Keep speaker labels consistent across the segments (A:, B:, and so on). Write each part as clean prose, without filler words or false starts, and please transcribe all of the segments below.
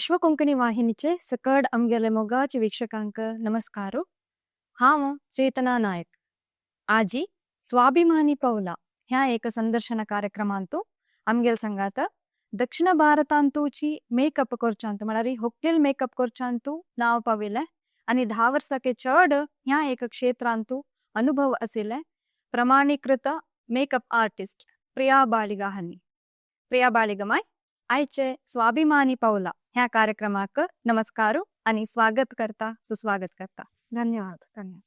A: विश्व कोंकणी वाहिनीचे सकड आमगेले मोगाचे वೀಕ್ಷकांक नमस्कार. हांव चेतना नायक. आजी स्वाभिमानी पौला ह्या एक संदर्शन कार्यक्रमांतु आमगेल संगात दक्षिण भारतांतूची मेकअप करचांतु म्हळ्यार होकलेल मेकअप करचांतु नाव पाविले आणि 10 वर्साके चड ह्या एक क्षेत्रांतु अनुभव असिले प्रमाणीकृत मेकअप आर्टिस्ट प्रिया बाळिगा हनी. प्रिया बाळिगा माय, आयचे स्वाभिमानी पौला ह्या कार्यक्रमाक नमस्कार आणि स्वागत करता, सुस्वागत करता.
B: धन्यवाद, धन्यवाद.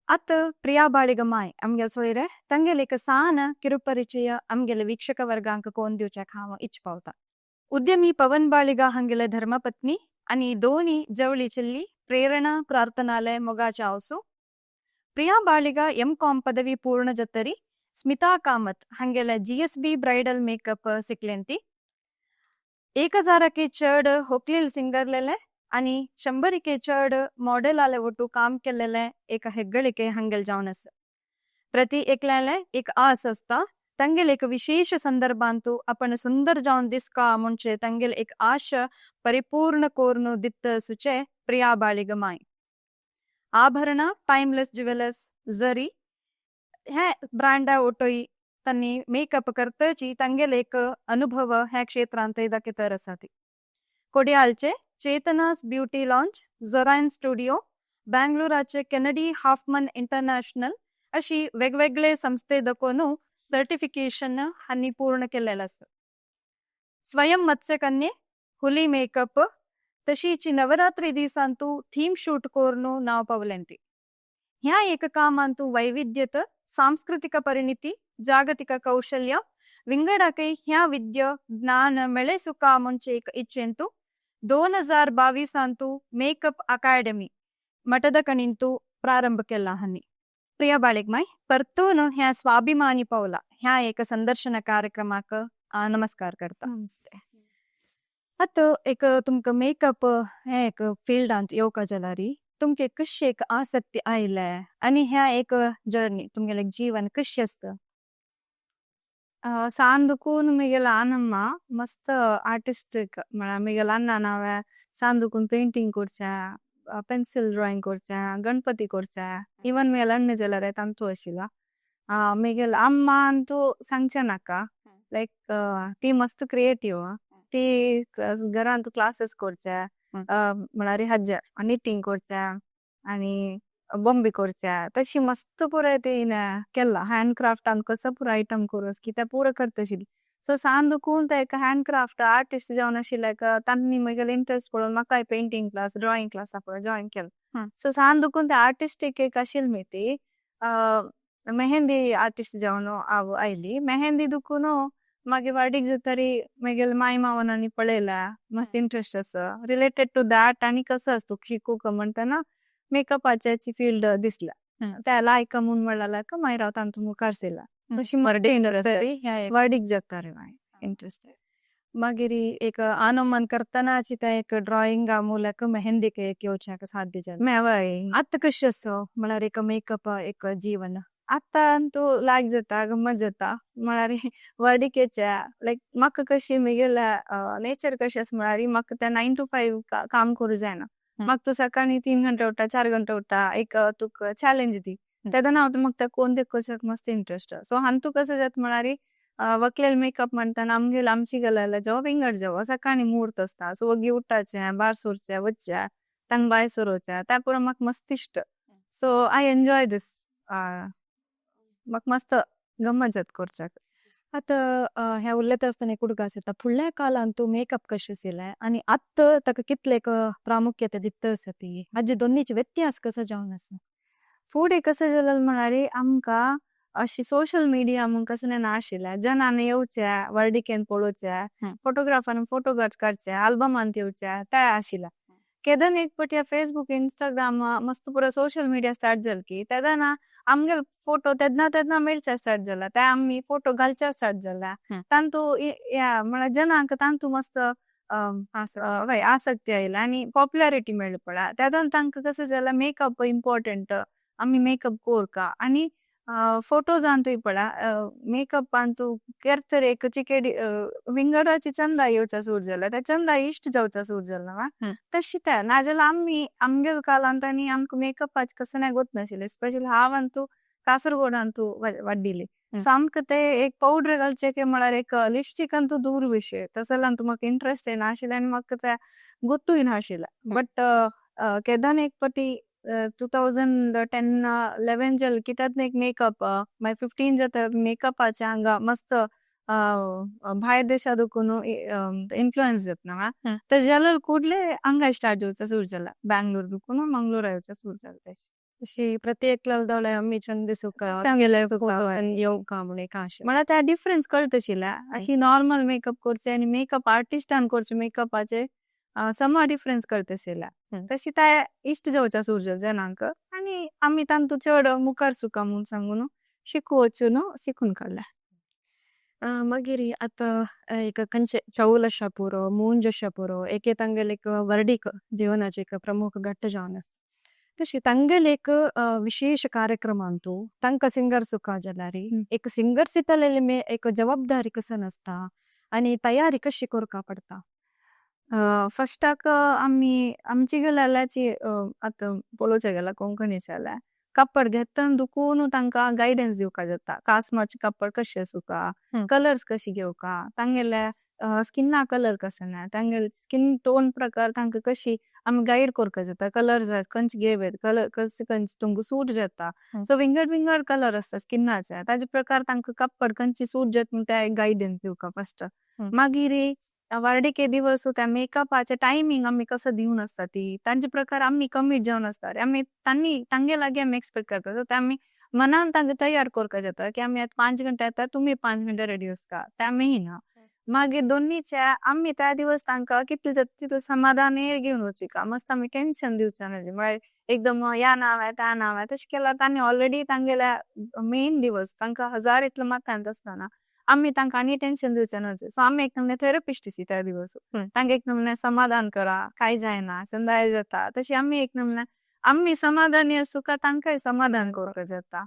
A: आतां प्रिया बाळिगा माय आमगेल सोयरे ತಂಗೆಲ್ एक सान ಕಿರುಪರಿಚಯ आमगेले ವೀಕ್ಷಕ ವರ್ಗಾಂक कोण दिवच्याक हांव इच्छ पावता. उद्यमी पवन बाळिगा हांगेले धर्मपत्नी आणि दोनी जवळी चेल्ली प्रेरणा प्रार्थनालय मोगाचे आवसू. प्रिया बाळिगा एम ಕಾಮ್ ಪದವಿ ಪೂರ್ಣ ಜತ್ತರಿ ಸ್ಮಿತಾ ಕಾಮತ್ ಹಾಂಗೆಲೆ ಜಿಎಸ್ಬಿ ಬ್ರೈಡಲ್ ಮೇಕಪ್ ಸಿಕ್ಲೆಂತಿ. 1000ಕ್ಕೆ चड होकलील सिंगरलेले आणि 100ಕ್ಕೆ चड मॉडेल आले ಒಟ್ಟು काम केलेले एक हेग्ಗಳಿಕೆ ಹಂಗೆಲ್ जावन आसा. प्रति एकल्याले एक आस आसता, तांगेल एक विशेष संदर्भांतु आपण सुंदर जावन दिसका म्हणजे तांगेल एक आशा परिपूर्ण कोर्नु दित्त सुचे प्रिया बाळिग माय. आभरण टाइमलेस ज्वेलर्स जरी ह्या ब्रँडा ओटोई तांणी मेकअप करतची तांगेल एक अनुभव ह्या क्षेत्रांत दाखयतर आसा. ती कोडियालचे चेतनास ब्युटी लॉन्च, झोरायन स्टुडिओ, बँगलोराचे केनडी हाफमन इंटरनॅशनल अशी वेगवेगळे संस्थे दाखोवन सर्टिफिकेशन हांणी पूर्ण केलेलं आसा. स्वयं मत्स्यकन्ये हुली मेकअप तशीच नवरात्री दिसांतु थीम शूट कोर्नु नाव पावलेंती. ह्या एक कामांतु वैविध्यत, सांस्कृतिक परिणिती, जागतिक कौशल्य विंगडाकೈ ह्या विद्या ज्ञान मेळेसुका ಮುಂಚೆ एक इच्छेंतु 2022 ಮೇಕಪ್ ಅಕಾಡೆಮಿ ಮಠದ ಕಣಿಂತು ಪ್ರಾರಂಭ केला हनी. प्रिया बाळिग माय, परतून ह्या स्वाभिमानी पौला ह्या एक संदर्शन कार्यक्रमाक नमस्कार करता.
B: नमस्ते.
A: आतां एक तुमकां मेकअप हे एक फिल्डांत येवका जाल्यार तुमके कशी एक आसक्ती आयले आनी ह्या एक जर्नी तुमगेले जीवन कशी आसा?
B: सांदुकून मिगेल आनम्मा मस्त आर्टिस्टिक, म्हळ्यार मिगेल अण्णा नावे सांदुकून पेंटिंग करचे, पेन्सिल ड्रॉइंग करचे, गणपती करचे. इवन मिगेल अण्ण जाल्यार तांतू आशिल्ला. मिगेल अम्मा अंतू सांगचे नाका, लायक ती मस्त क्रिएटिव्ह. ती घरांत क्लासेस करचे, म्हळ्यार हज्जे निटींग करचे आणि बॉम्बे करचे. तशी मस्त पुराय ती केला. हँड क्राफ्टान कसो पुरो आयटम करूं की ते पुरो करता आशिल्ली. सो सांदुकून ते एक हँड क्राफ्ट आर्टिस्ट जावन आशिल्ले तांणी म्हगेले इंट्रस्ट पळोवन म्हाकाय painting class, drawing class join केलो. सो सांदुकून ते आर्टिस्टीक एक आशिल्ली मी. ती मेहंदी आर्टिस्ट जावन हांव आयली. मेहंदी दुखून मागीर वाडीक जातरी म्हगेले माय मावान आनी पळयला मस्त इंट्रस्ट आसा रिलेटेड टू that आनी कसो आसा तुका शिकूंक म्हणटना मेकअपाची फील्ड दिसला. त्या लायक म्हूण म्हणलें मागीर हांव तांतू मुखार सरला. तशी वाडीक जाता रे मागीर इंट्रस्ट.
A: मागीर एक आनोमन करतनाची ते एक ड्रॉइंगा ಮೂಲಕ ಮೆಹಂದಿಗೆ येवच्याक साध्य जालें.
B: हय.
A: आतां कशें आसा, म्हळ्यार एक मेकअप एक जीवन?
B: आतां अंतू लायक जाता, गम्मत जाता. म्हळ्यार वाडीक येचे लायक म्हाका कशी म्हगेले नेचर कशें आसा, म्हळ्यार म्हाका तें 9 to 5 काम करूं जायना. म्हाका तूं सकाळी 3 घंटे उठ्ठा, 4 घंटे उठ्ठा, एक तुका चॅलेंज दी तेन्ना हांव म्हाका तें कोण तें करच्याक मस्त इंट्रस्ट. सो हांतू कसो जाता, म्हळ्यार वकलेल मेकअप म्हणटाना आमगेले आमची गेल्यार जेवप विंगड जेवप. सकाळी मुहूर्त आसता, सो वगी उठ्ठाचें, भायर सरचें, वचचें, तांकां भायर सरोवचें, त्या पुरो म्हाका मस्त इश्ट. सो I enjoy दीस. म्हाका मस्त गम्मत जाता करच्याक.
A: आतां हें उलयता आसतना एक उडगास येता, फुडल्या काळांत मेकअप कशें आशिल्लें आनी आतां ताका कितले प्रामुख्यते दित्त आसा ती, हाजे दोनीचे व्यत्यास कसो जावन आसा?
B: फुडें कसो जालें म्हळ्यार आमकां अशी सोशल मिडिया म्हूण कसलें नाशिल्लें. जनांनी येवचे, वर्डिकेन पळोवचे, फोटोग्राफरान फोटोग्राफ काडचे, आल्बमांत येवचे, ते आशिल्लें. केदन एक पटी फेसबूक, इंस्टाग्राम मस्त पुरो सोशल मिडिया स्टार्ट जाल की तेदना आमगेले फोटो तेन्ना तेन्ना मेळचे स्टार्ट जाला, ते आमी फोटो घालचे स्टार्ट जाला. तांतू म्हळ्यार जनांक तांतू मस्त हय आसक्ती आयला आनी पॉप्युलरिटी मेळ्ळी पळय. तेदन तांकां कसं जालां, मेकअप इम्पॉर्टंट, आमी मेकअप कोरका आनी फोटोज अंतू पडा मेकअप अंतू केरतरे एक चिकेडी विंगडाची चंदा येवचा सूर जाला, त्या चंदा इश्ट जावचा सूर जाला वा. तशी त्या नाजाल्यार आमी आमगेल कालांत आनी आमकां मेकअपाचे कसं नाही गोत नाशिल्लें. स्पेशल हांव अंतू कासरगोड अंतू वाड्डिली. सो आमकां ते एक पावडर घालचे की म्हळ्यार एक लिपस्टिक अंतू दूर विशय, तसो अंतू म्हाका इंट्रस्ट नाशिल्लें आनी म्हाका ते गोत्तूय नाशिल्लें. बट केदान एक पटी 2010-11 जाल कित्यात एक मेकअप, मागीर 15 जाता मेकअपाचे हांगा मस्त भायर देशा दुकून इन्फ्लुएन्स जाता ना, तर जाल्यार कुडले हांगा स्टार्ट जावचा सुरू जाला, बँगलोर दुकून मंगलोर येवचा सुरू जाला तशें.
A: अशी प्रत्येकल्याल दोळे आमी चंद दिसूका
B: चांगले.
A: येवका म्हूण एक आशा.
B: मला त्या डिफरन्स कळत आशिल्लें. अशी नॉर्मल मेकअप करचे आनी मेकअप आर्टिस्टान करचे मेकअपाचे समा डिफरन्स कळत आशिल्लें. तशी त्या इश्ट जावचा सुरू जाल जनांक आनी आमी तांतू चड मुखार सुका म्हूण सांगून शिकू वचून शिकून काडलें.
A: मागीर आतां एक खंयचे चौल अशा पुरो, मूंज अशा पुरो, एके तांगेले एक वर्डीक जीवनाचे एक प्रमुख घट्ट जावन आसा. तशी तांगेले एक विशेष कार्यक्रमांतू तांकां सिंगर सुका जाल्यार एक सिंगर सितलेले मे एक जबाबदारी कसन आसता आनी तयारी कशी करका पडता?
B: फस्टाक आमी आमची गेल्याची आतां पळोवच्या गेल्यार कोंकणीचे जाल्यार कापड घेतना दुकून तांकां गायडन्स दिवपाक जाता, कासमाचे कापड कशें आसूका, कलर्स कशी घेवका, तांगेले स्किना कलर कसो ना, तांगेले स्किन टोन प्रकार तांकां कशी आमी गायड करपाक जाता, कलर्स खंयचे घेवत, कलर कशे खंयचे तुमकां सूट जाता. सो विंगड विंगड कलर आसता स्किनाचे, ताजे प्रकार तांकां कापड खंयचे सूट जाता म्हूण ते गायडन्स दिवका फस्ट. मागीर वार्डिके दिवस त्या मेकअपाचे टायमिंग आमी कसो दिवन आसता ती तांचे प्रकार आमी कमीट जावन आसता, आमी तांणी तांगे लागीं आमी एक्सपेक्ट करता. सो ते आमी मनान तांकां तयार करपाक जाता की आमी आतां 5 घंटे येता, तुमी 5 घंटे रेडी आसता ते आमी ना. मागीर दोन्हीचे आमी त्या दिवस तांकां कितले जाता तितले समाधान घेवन वचूका, मस्त आमी टेन्शन दिवचे ना, म्हळ्यार एकदम ह्या नांव आहे त्या नांव आहे तशें केल्यार तांणी ऑलरेडी तांगेल्या मेन दिवस तांकां हजार इतलो माथ्यांत आसतना आमी तांकां आनी टेन्शन दिवचे ना. सो आमी एक नमूने थेरपिस्ट शी त्या दिवस, तांकां एक नमूने समाधान करा, कांय जायना संदाय जाता, तशी आमी एक नमूने आमी समाधानी आसूका तांकांय समाधान करपाक जाता.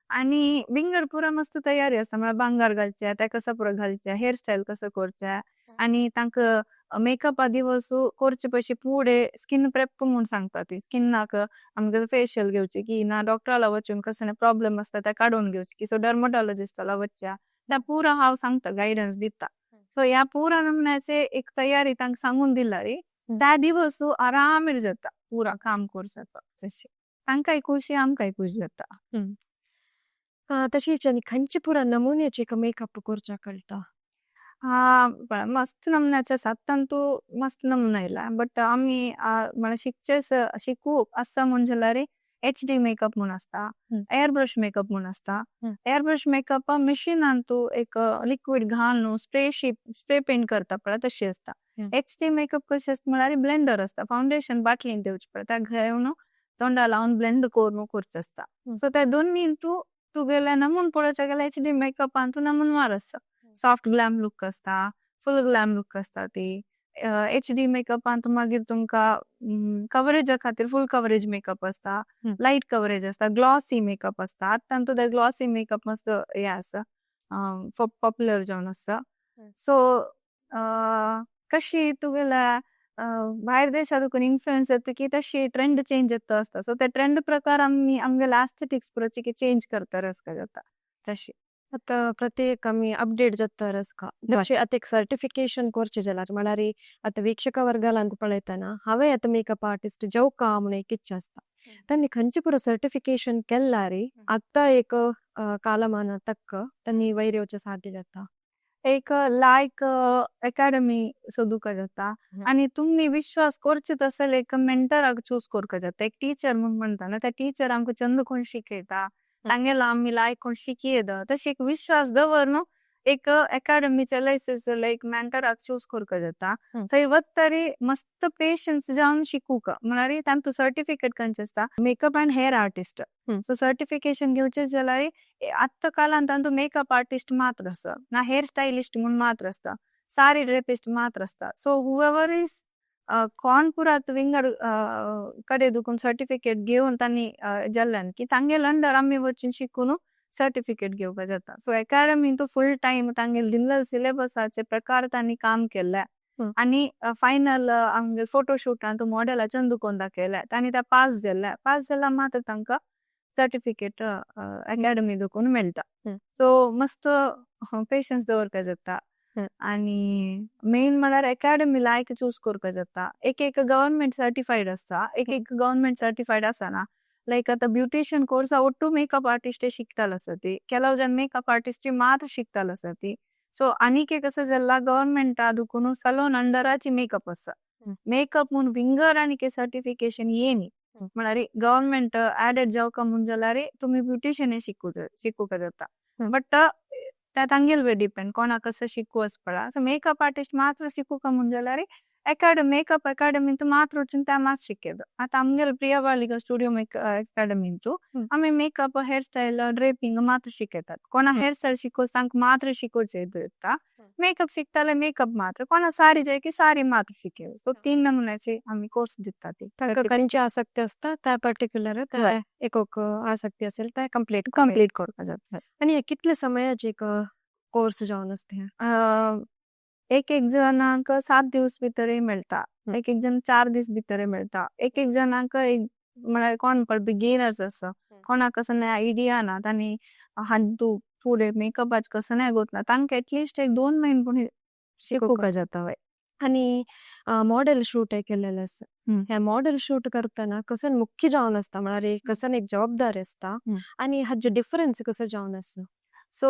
B: आनी विंगड पुरा मस्त तयारी आसता, म्हळ्यार भांगर घालचे, ते कसो पुरो घालचे, हेअरस्टायल कसो करचे आनी तांकां मेकअपा दिवस करचे पयशे पुढे स्किन प्रेप म्हूण सांगता ती, स्किनाक आमकां फेशियल घेवचे की ना डॉक्टराला वचून कसले प्रॉब्लम आसता ते काडून घेवचे की, सो डर्मटॉलॉजिस्टाला वचच्या, त्या पुरा हांव सांगता, गायडन्स दिता. सो ह्या पुरा नमुन्याचे एक तयारी तांकां सांगून दिला रे, त्या दिवस आरामेर जाता पुरा काम करूं जाता, तशें तांकांय खुशी आमकांय खुशी जाता.
A: तशीच आनी खंयचे पुरा नमुन्याचे एक मेकअप करच्या कळटा?
B: हा, मस्त नमुन्याचे आसात तांतू मस्त नमुना येयला, बट आमी म्हळ्यार शिकचे शिकू आसा म्हूण जाल्यार एच डी मेकअप म्हूण आसता, एअर ब्रश मेकअप म्हूण आसता. एअर ब्रश मेकअप मशिनान तूं एक लिक्वीड घालून स्प्रे स्प्रे पेंट करता पळय तशी आसता. एच डी मेकअप कशें आसता म्हळ्यार ब्लेंडर आसता, फावंडेशन बाटलीन दिवचें पडटा, तें घेवन तोंडा लावन ब्लेंड करून करचें आसता. सो ते दोन्ही तूं तुगेले नमून पळोवच्या गेल्यार एच डी मेकअपान तूं नमून आसता, सॉफ्ट ग्लॅम लूक आसता, फुल ग्लॅम लूक आसता ती. एच डी मेकअपान मागीर तुमकां कवरेजा खातीर फुल कवरेज मेकअप आसता, लायट कवरेज आसता, ग्लॉसी मेकअप आसता. आतां तुका ग्लॉसी मेकअप मस्त हे आसा, पॉप्युलर जावन आसा. सो कशी तुगेल्या भायर देशा तुका इन्फ्लुएन्स जाता की तशी ट्रेंड चेंज जाता आसता, सो ते ट्रेंड प्रकार आमी आमगेले एस्थेटिक्स पुरो चेंज करता आसता जाता तशी.
A: आतां प्रत्येक आमी अपडेट जाता आसता, तशें आतां एक सर्टिफिकेशन करचें जाल्यार म्हळ्यार आतां वीक्षक वर्गालांत पळयतना हांवें आतां मेकअप आर्टिस्ट जावका म्हूण एक इच्छा आसता, तांणी खंयचे पुरो सर्टिफिकेशन केल्यार आतां एक कालमान तक्क तांणी वयर येवचें साध्य जाता?
B: एक लायक एकाडमी सोदूंक जाता आनी तुमी विश्वास करचे तसले एक मेंटराक चूज करपाक जाता, एक टिचर म्हूण म्हणटा न्हू, त्या टिचर आमकां चंद कोण शिकयता, तांगेलो आमी लायक कोण शिकयता, तशें एक विश्वास दवर न्हू एक एकाडमीचे लायसन्स एक मेंटराक चूज करपाक जाता. थंय वतरी मस्त पेशन्स जावन शिकूंक, म्हळ्यार तांतू सर्टिफिकेट खंयचें आसता, makeup and hair artist. So certification घेवचें जाल्यार आतां कालान तांतू मेकअप आर्टिस्ट मात्र आसता ना, हेअर स्टायलिस्ट म्हूण मात्र आसता, सारी ड्रेपिस्ट मात्र आसता. सो हुएवर is कोण पुरात विंगड कडे दुकून सर्टिफिकेट घेवन तांणी जाल्ल्यान की तांगेले अंडर आमी वचून शिकून. सर्टिफिकेट घेवपाक जाता. सो अकॅडमी तो फुल टायम तांगेले दिल्ले सिलेबसाचे प्रकार तांणी काम केल्ले आनी फायनल आमगे फोटोशूटान तो मॉडेलाच्यान दुकोन दाखयले, तांणी त्या पास जाल्ले. पास जाल्यार मात्र तांकां सर्टिफिकेट अकॅडमी दुकून मेळटा. सो मस्त पेशन्स दवरपा जाता आणि मेन म्हळ्यार अकॅडमी लायक चूज करपा जाता. एक एक गव्हर्मेंट सर्टिफाईड आसता, एक एक गव्हर्मेंट सर्टिफाईड आसना. लायक आता ब्युटिशियन कोर्सा ಒಟ್ಟು मेकअप आर्टिस्ट शिकताल आसा ती, ಕೆಲವು जन मेकअप आर्टिस्ट मात्र शिकताल आसा ती. सो आनीक एक आसा जाल्यार गव्हर्मेंटा दुकून सलोन अंडराची मेकअप आसा. मेकअप म्हूण विंगर आनीक सर्टिफिकेशन येनी, म्हळ्यार गव्हर्मेंट ऍडेड जावका म्हूण जाल्यार तुमी ब्युटिशियन शिकूंक जाता. बट त्या तांगेल वे डिपेंड कोणाक कसं शिकू पडा. सो मेकअप आर्टिस्ट मात्र शिकूका म्हूण जाल्यार अकॅडमी, मेकअप अकॅडमींत मात्र वचून त्या मात शिकयता. आतां आमगेले प्रिया बालिका स्टुडिओ मेक अकॅडमींतू आमी मेकअप, हेअरस्टायल, ड्रेपिंग मात्र शिकयतात. कोणा हेअरस्टायल शिकोवच तांकां मात्र शिकोवचे येता. मेकअप शिकताले मेकअप मात्र, कोणा साडी जाय की साडी मात्र शिकयता. सो तीन नमुन्याचे आमी कोर्स दितात ती.
A: तांकां खंयची आसक्ती आसता त्या पर्टिक्युलर त्या एक आसक्ती असेल त्या कंप्लीट
B: कंप्लीट करपा जाता.
A: आणि कितले समयाचे एक कोर्स जावन आसता?
B: एक एक जणांक 7 दिवस भितरय मेळटा, एक एक जण 4 दीस भितरय मेळटा. एक एक जणांक एक म्हळ्यार कोण पण बिगिनर्स आसा, कोणाक कसो आयडिया ना, तांणी हातू फुडें मेकअपाच कसो नाही गोत ना, तांकां एटलिस्ट एक 2 म्हयने पूण शिकूंक जाता वय.
A: आणि मॉडेल शूट केलेलं आसा. ह्या मॉडेल शूट करतना कसं मुख्य जावन आसता, म्हळ्यार कसं एक जबाबदारी आसता आणि हाजे डिफरन्स कसं जावन आसा?
B: सो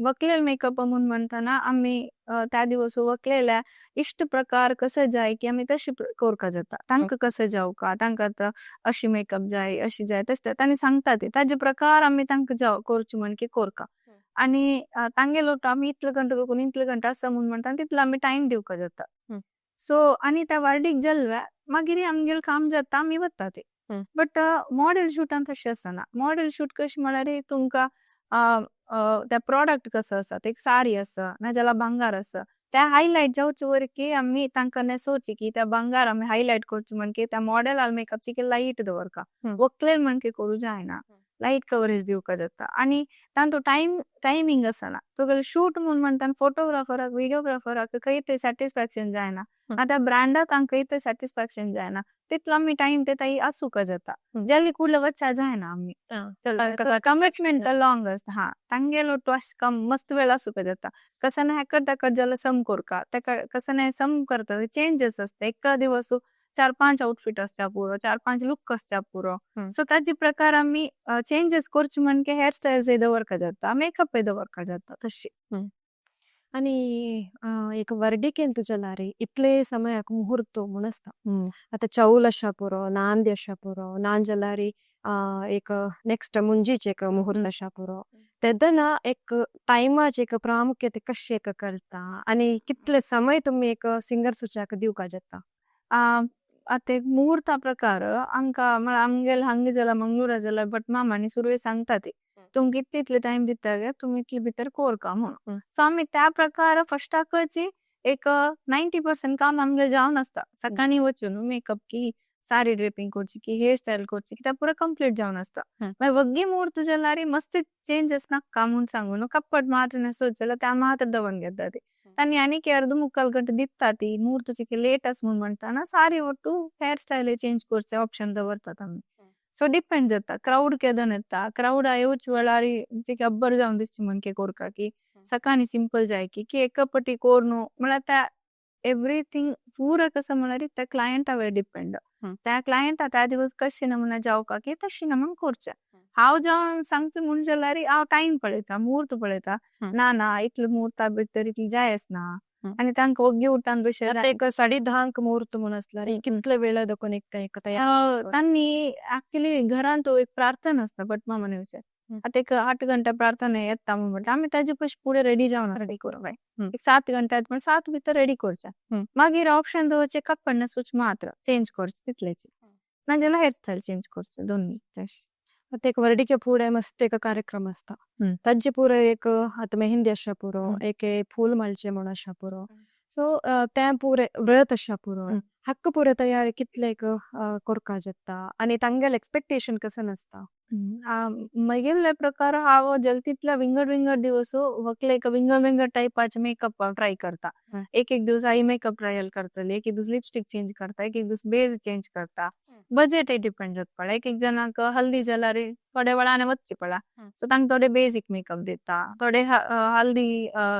B: वकलेल मेकअप म्हूण म्हणटना आमी त्या दिवस वकलेल्या इश्ट प्रकार कसे जाय की आमी तशी करपा जाता. तांकां कशें जावका, तांकां आतां अशी मेकअप जाय, अशी जाय, तशें तांणी सांगता ती ताजे प्रकार आमी तांकां जाव करचे म्हण की करका. आनी तांगेलो आमी इतले घंटे करून इतले घंटे आसा म्हूण म्हणटा, तितलो आमी टायम दिवपा जाता. सो आनी त्या वार्डीक जाल्ले मागीर आमगेलें काम जाता, आमी वता ती. बट मॉडेल शूटान तशें आसना. मॉडेल शूट कशें म्हळ्यार तुमकां त्या प्रोडक्ट कसो आसा, एक साडी आसा नाजाल्यार भांगार आसा, त्या हायलायट जावचे वरकी आमी तांकां न्हेसोवची की त्या भांगार आमी हायलायट करचे म्हण की त्या मॉडेलाक मेकअप की लायट दवरका, वकलेन म्हण की करूं जायना, लायट कवरेज दिवपा जाता. आनी तांचो टायमींग आसना. तुगेलो शूट म्हूण म्हणटा, फोटोग्राफराक, विडियोग्राफराक खंय ते सॅटिस्फॅक्शन जायना, आतां ब्रँडाक तांकां ते सॅटिस्फॅक्शन जायना, तितलो आमी टायम ते आसूंक जाता. जल्दी कुडलो वच्चा जायना आमी. कमिटमेंट लॉंग आसता. हा, तांगेलो तो अशें मस्त वेळ आसूंक जाता. कसं ना हेकड तेकड जाल्यार सम करका तेका, कसं ना सम करता, चेंजेस आसता. एका दिवस 4-5 आउटफिट आसता पुरो, 4-5 लूक आसता पुरो. सो ताजे प्रकार आमी चेंजेस करचे म्हण की हेअर स्टायल्स दवरका जाता, मेकअप दवरका जाता तशी.
A: आणि एक वर्डिकेन तुज्या इतले समयाक मुहूर्त म्हूण आसता. आतां चौल आशा पुरो, नांदी आशा पुरो, नाजाल्यार एक नेक्स्ट मुंजीचे एक मुहूर्त आशा पुरो, तेदना एक टायमाचे एक प्रामुख्यते कशी एक कळटा आणि कितले समय तुमी एक सिंगर सुचाक दिवका जाता?
B: आतां एक मुहूर्ता प्रकार आमकां म्हळ्यार आमगेले हांगा जाल्यार मंगळुरा जाल्यार बट मामांनी सुरवेक सांगता ती, तुमकां इतले इतले टायम दिता गे, तुमी इतले भितर कोरका म्हणून. सो आमी त्या प्रकार फस्टाकच एक 90% काम आमगेलें जावन आसता. सकाळी वचून मेकअप की साडी ड्रेपिंग करची की हेअर स्टायल करची की त्या पुरो कंप्लीट जावन आसता. मागीर वग्गी मुहूर्त जाल्यार मस्त चेंजेस नाका म्हूण सांगून कपड मात्र न्हेसोवचें जाल्यार त्या मात्र दवरून घेता ती. तांणी आनीक अर्द मुक्काल गंटे दिता ती मुहूर्त लेट आसा म्हूण म्हणटाना सारी ಒಟ್ಟು ಹೇರ್ स्टायल चेंज करचे ऑप्शन दवरतात आमी. सो डिपेंड जाता क्रावड केदोन येता. क्रावड येवचे वेळार अब्बर जावन दिसची म्हण की कोरका की सकाळी सिंपल जाय की की एका पटी कोर न्हू, म्हळ्यार त्या एवरीथींग पुरा कसं म्हळ्यार त्या क्लायंटा वयर डिपेंड. त्या क्लायंटा त्या दिवस कशे नमुना जावका की तशी नमुना करचे. हांव जावन सांगता म्हूण जाल्यार हांव टायम पळयता, मुहूर्त पळयता. ना ना, इतले मुहूर्ता भितर इतले जाय आसना आनी तांकां वग्गी उठान बशे.
A: आतां एक 10:30 मुहूर्त म्हूण आसल्यार कितले वेळ दाखोवन एक एक तयार?
B: तांणी एक्चुअली घरांत तो एक प्रार्थना आसता भटमामा येवचे. आतां एक 8 घंटा प्रार्थना येता म्हूण म्हणटा, आमी ताजे पयशे फुडें रेडी जावन रेडी करूंक जाय. एक 7 घंटा पण 7 भितर रेडी करचे. मागीर ऑप्शन दवरचे कपड न्हेसूच मात्र चेंज करचे तितलेच, नाजाल्यार हेअर स्टायल चेंज करचे, दोन्ही तशें.
A: आतां एक वर्डिके फुडें मस्त एक कार्यक्रम आसता. तांचे पुरो एक आतां मेहंदी आशा पुरो, एक फूल माळचे म्हूण आशा पुरो. सो तें पुरे व्रत अशें पुरो हक्क पुरे तयारी कितलेक कोरका जाता आनी तांगेल एक्सपेक्टेशन कसं नासता?
B: म्हगेले प्रकार हांव जल तितल्या विंगड विंगड दिवस वकलेक विंगड विंगड टाइपाचे मेकअप ट्राय करता। एक एक दिवस आय मेकअप ट्रायल करतली, एक एक दिवस लिपस्टिक चेंज करता, एक एक दिवस बेस चेंज करता। बजेट डिपेंड जात पड़ा। एक एक जनाक हल्दी जलारी थोड़े वळाने वच्ची पड़ा, सो तांक थोड़े बेसिक मेकअप देता, थोड़े हल्दी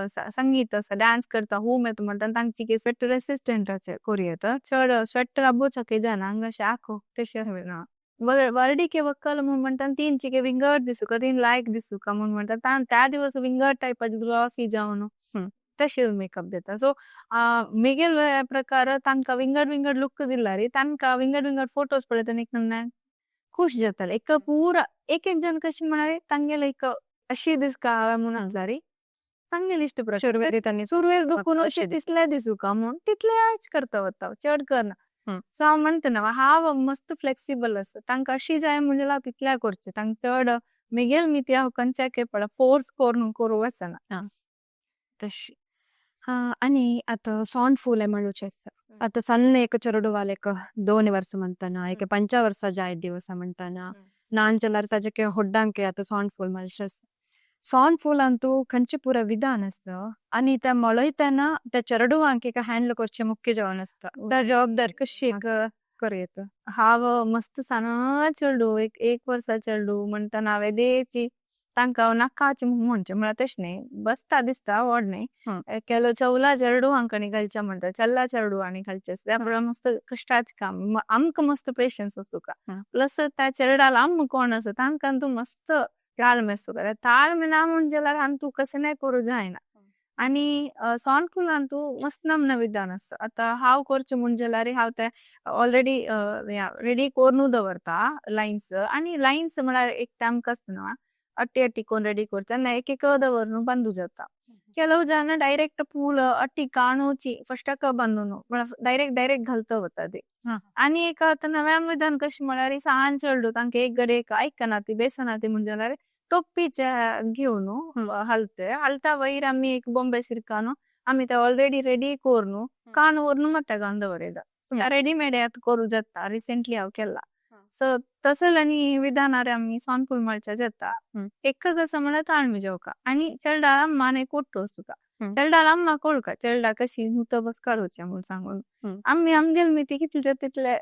B: संगीत डांस करता हूँ मैं तो तांक चिके स्वेटर रेसिस्टेंट कोरियता चड स्वेटर अब्बो चके जाना अंग शाको तेशे ना। वर्डीके वक्कल मुन म्हणता तीन चिके विंगड दिसुका, तीन लाइक दिसुका मुन म्हणता त्या दिवस विंगड टाइप ग्लॉसी जावनो तशे मेकअप देता। सो मिगेल प्रकार तांका विंगड विंगड लूक दिल्लारी तांका विंगड विंगड फोटोस पड़े एक खुश जातले। एक पूरा एक एक जन कशी म्हणाले तांगेल एक अशी दिसका हवे मुन असलारी तांगेल इष्ट प्रकार सुरवेर दुखून अशी दिसले दिसुका मुन तितले आज करता वता चड करना। सो हांव म्हणते ना हांव मस्त फ्लेक्सिबल असं तांका अशी जाय म्हणजे तितल्या करचे तांक चड मिगेल मिती हांव कंच्याके पडा फोर्स करून करू वचना।
A: तशी आणि आता सोंड फूल म्हणूचे आसा। आता सಣ್ಣ एक चरಡುवालेक 2 वर्ष म्हणताना एक 5 वर्ष जाय दिवस म्हणताना नान चलार ताजेके होड्डांके आता सोंड फूल मळशे आसा। सोंड फूल अंतू खंचे पुरा विधान आसा आणि त्या मळयतना त्या चरडुवांक एक हँडल करचे मुख्य जावन आसता, त्या जबाबदार कशी एक करूं?
B: हांव मस्त सान चेडू एक एक वर्सा चेडू म्हणताना हांवें देची तांकां नाकाच म्हणचे म्हळ्यार तशें न्ही बसता दिसता व्हड न्ही केलो चवला चेडू हांकां घालच्या म्हणटा चल्ला चेडू आनी घालचे त्या प्रमाणे मस्त कश्टाचें काम आमकां मस्त पेशन्स आसूका प्लस त्या चेरडाल आम कोण आसा तांकां तूं मस्त ताळमेळ आसूका ताळमेळ ना म्हण जाल्यार आनी तूं कशें नाय करूं जायना। आणि सोंड तूं मस्त नमन विधान आसता। आतां हांव करचें म्हूण जाल्यार हांव ते ऑलरेडी रेडी करून दवरता लायन्स आनी लायन्स म्हळ्यार एक ते आमकां आसता न्हू अट्टी अट्टी कोण रेडी करता ना एक एक दवरून बांदू जाता। ಕೆಲವು ಜನ ಡೈರೆಕ್ಟ್ ಪೂಲ್ ಅಟ್ಟಿ ಕಾಣೋಚಿ फर्स्ट बांदून डायरेक्ट डायरेक्ट घालता वता ती। आणि एक आतां नव्या विधान कशें म्हळ्यार सान चेडूं तांकां एक गडे एक आयकना ती बेसना ती म्हूण जाल्यार टोप्पीचे घेवन हलते हलता वयर आमी एक बॉम्बे सिल्कान आमी ते ऑलरेडी रेडी करून कान व्हरून मात घालून दवरिता रेडीमेड आतां करूं जाता रिसेंटली हांव केला। सो तसले आनी विधानार आमी सोनफूल मळच्या जाता। एक कसं म्हळ्यार ताळमी जेवका आनी चेडा अम्मान एक ओट्टो आसूका चेडा अम्मा कोळका चेडा कशी नुतो बस करूचे म्हूण सांगून आमी आमगेल मिती कितले जाता तितले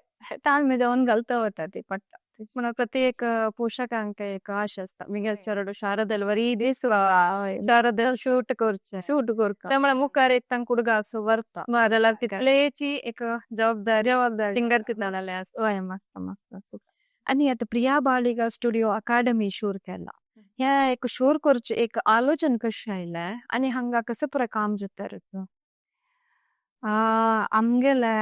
B: ताळमे देवन घालता वता ती पडटा।
A: म्हणून प्रत्येक पोशाखांक एक आशा आसता मिगेल चेडो शारदेल वरी दिसवा शारदेल शूट करचे
B: शूट करका
A: त्यामुळे मुखार एक तांकां उडगा असो वरता जाल्यार तितलेची एक जबाबदारी
B: जबाबदारी
A: सिंगर कितनाले आसा।
B: हय मस्त मस्त आसूका।
A: आणि आता प्रिया बाळिगा स्टुडिओ अकादमी शूर केला ह्या एक शूर करचे एक आलोचन कशें आयलें आनी हांगा कसं पुरो काम जाता असो?
B: आमगेले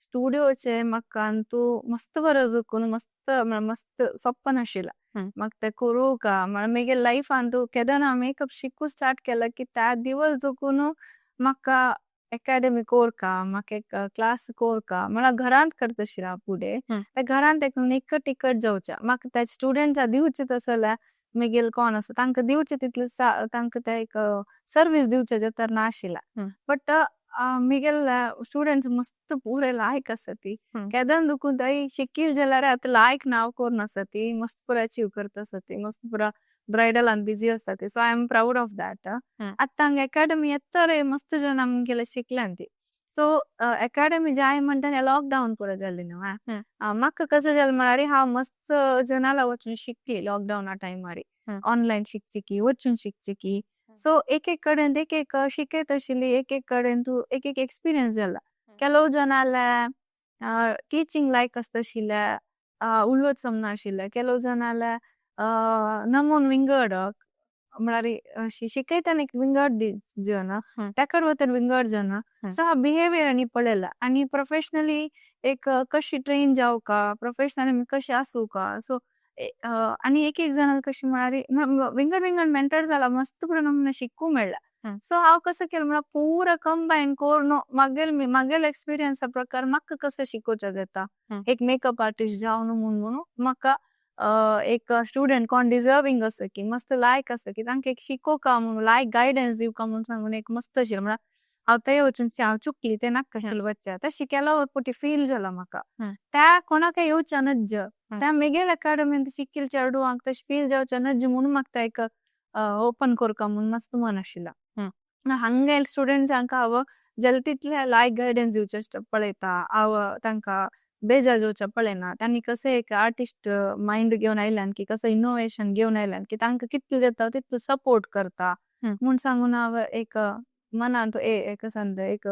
B: स्टुडियोचे म्हाका अंतू मस्त बरो चुकून मस्त म्हळ्यार मस्त सपन आशिल्लें म्हाका तें करूंक म्हळ्यार म्हगे लायफान तूं केदना हांव मेकअप शिकूं स्टार्ट केला की त्या दिवस दुखून म्हाका एकाडमी कोरका म्हाका एक क्लास कोरका म्हळ्यार घरांत करता आशिल्लें हांव फुडें त्या घरांत एक इकट इकट जावचें म्हाका त्या स्टुडंट्सां दिवचें तसलें मागीर कोण आसा तांकां दिवचें तितलें तांकां ते एक सर्वीस दिवचें जाता नाशिल्लें बट म्हगेले स्टुडंट्स मस्त पुरे लायक आसा ती केदन दुखून ताई शिकील जाल्यार आतां लायक नांव करून आसा ती मस्त पुरो अचीव करता आसा ती मस्त पुरो ब्रायडलान बिजी आसता ती। So I am proud of that. आतां हांगा एकाडमी येता मस्त जण आमगेले शिकल्यान ती। सो एकाडमी जाय म्हणटा लॉकडावन पुरो जालें न्हू म्हाका कसं जालें म्हळ्यार हांव मस्त जनाला वचून शिकली लॉकडावना टायमार ऑनलायन शिकची की वचून शिकची की। सो एक एक कडेन एक एक शिकयत आशिल्ली एक एक कडेन तूं एक एक एक्सपिरियन्स जाला। ಕೆಲವು जनाले टिचींग लायक आसता आशिल्लें उलोवंक जमनाशिल्लें ಕೆಲವು जनाले नमून विंगड म्हळ्यार अशी शिकयतना एक विंगड जन ताका वतर विंगड जन। सो हांव बिहेवियर आनी पळयला आनी प्रोफेशनली एक कशी ट्रेन जावका प्रोफेशनली कशी आसूका। सो आनी एक एक जणां कशी म्हळ्यार विंगड विंगड मेंटर जाला मस्त पुरो शिकूंक मेळ्ळा। सो हांव कसं केलें म्हळ्यार पुरो कंबायन करून म्हागेल म्हागेल एक्सपिरियन्सा प्रकार म्हाका कसं शिकोवचें जाता एक मेकअप आर्टिस्ट जावन म्हूण म्हणून म्हाका एक स्टुडंट कोण डिजर्वींग आसा की मस्त लायक आसा की तांकां एक शिकोवका म्हणून लायक गायडन्स दिवका म्हणून सांगून एक मस्त आशिल्लें म्हळ्यार हांव थंय वचून हांव चुकली ते नाका आशिल्लें वच्चें तशें केलो पटी फील जाला म्हाका. त्या कोणाकय येवच्या नज्ज त्या मेगेल अकॅडमीन शिकिल चेडवांक तशें फील जावच्या नज्ज म्हणून म्हाका ते एक ओपन करका म्हणून मस्त मन आशिल्लें. हांगा स्टुडंट्सांक हांव जाता तितलें लायक गायडन्स दिवचें पळयता हांव, तांकां बेजार जावचें पळयना. तांणी कशें एक आर्टिस्ट मायंड घेवन आयल्यान की कसो इनोवेशन घेवन आयल्यान की तांकां कितलें जाता तितलो सपोर्ट करता म्हूण सांगून हांव एक मनांत एक एक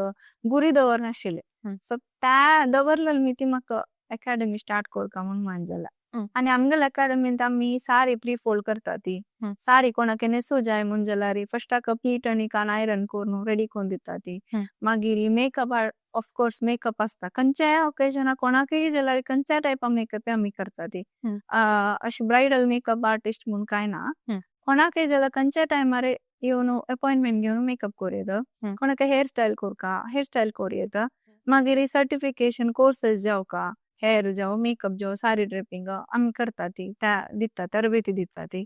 B: गुरी दवरनाशिल्लें. सो त्या दवरलेली मी ती म्हाका अकॅडमी स्टार्ट करका म्हूण मन जाला. आनी आमगेले अकॅडमींत आमी सारी प्री फोल्ड करता ती सारी कोणाक न्हेसू जाय म्हूण जाल्यार फर्स्टाक प्लीट आनी कान आयरन करून रेडी करून दिता ती. मागीर मेकअप, ऑफकोर्स मेकअप आसता खंयच्याय ओकेजनाक कोणाकय जाल्यार खंयच्याय टायपा मेकअप आमी करता ती. अशी ब्रायडल मेकअप आर्टिस्ट म्हूण काय ना, कोणाकय जाल्यार खंयच्या टायमार येवन अपॉइंटमेंट घेवन मेकअप करूं येता. कोणाक हेअर स्टायल करका हेअर स्टायल करूं येता. मागीर सर्टिफिकेशन कोर्सेस जावका, हेअर जावं मेकअप जावं सारी ड्रेपिंग आमी करता ती, त्या दिता तरबेती दिता ती.